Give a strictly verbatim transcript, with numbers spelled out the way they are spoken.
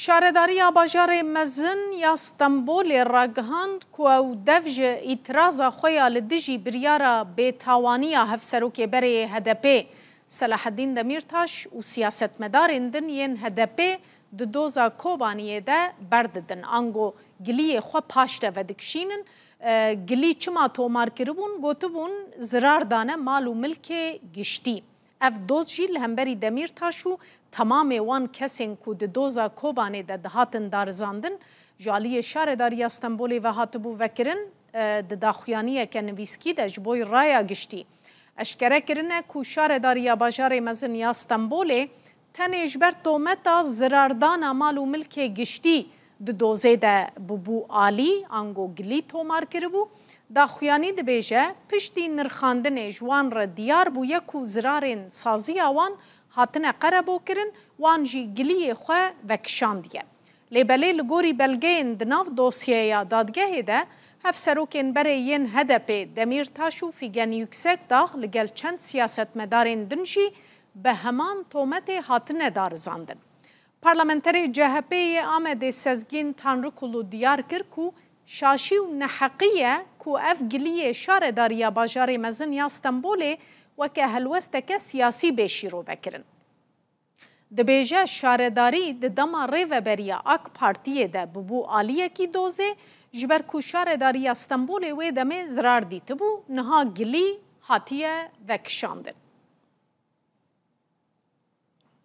Şaredariya Bajarê Mezin ya Stenbolê ragihand ku ew dev ji îtiraza xwe ya li dijî biryara bêtawaniya hevserokê berê H D P Selaheddîn Demîrtaş û siyasetmedarên din yên H D P di doza Kobaniyê de berdidin, ango giliyê xwe paş de vedikişînin. E, gilî çima tomar kiribûn? Gotibûn, zirar dane mal û milkê giştî. Ev doz jî li hemberî Demîrtaş û temamê wan kesên ku di doza Kobanê de dihatin darizandin, ji aliyê Şaredariya Stenbolê ve hatibû vekirin, e, di daxuyaniyeke nivîskî de ji bo raya giştî eşkere kirine ku Şaredariya Bajarê Mezin ya Stenbolê tenê ji ber tometa zirardana mal û milkê giştî di dozê de bûbû alî, ango gilî tomar kiribû. Daxuyanî dibêje, piştî nirxandinê ji wan re diyar bûye ku zirarên saziya wan hatine qerebokirin, wan jî giliyê xwe vekişandiye. Lê belê li gorî belgeyên di nav dosyeya dadgehê de, hevserokên berê yên H D P Demîrtaş û Figen Yüksekdağ li gel çend siyasetmedarên din jî bi heman tometê hatine darizandin. Parlamenterê C H P yê Amedê Sezgîn Tanrıkulu diyar kir ku şaşî û neheqî ye ku ev giliyê Şaredariya Bajarê Mezin ya Stenbolê weke helwesteke siyasî bê şîrovekirin. Dibêje, şaredarî di dema rêveberiya AK Partiyê de bûbû aliyekî dozê, ji ber ku Şaredariya Stenbolê wê demê zirar dîtibû, niha gilî hatiye vekişandin.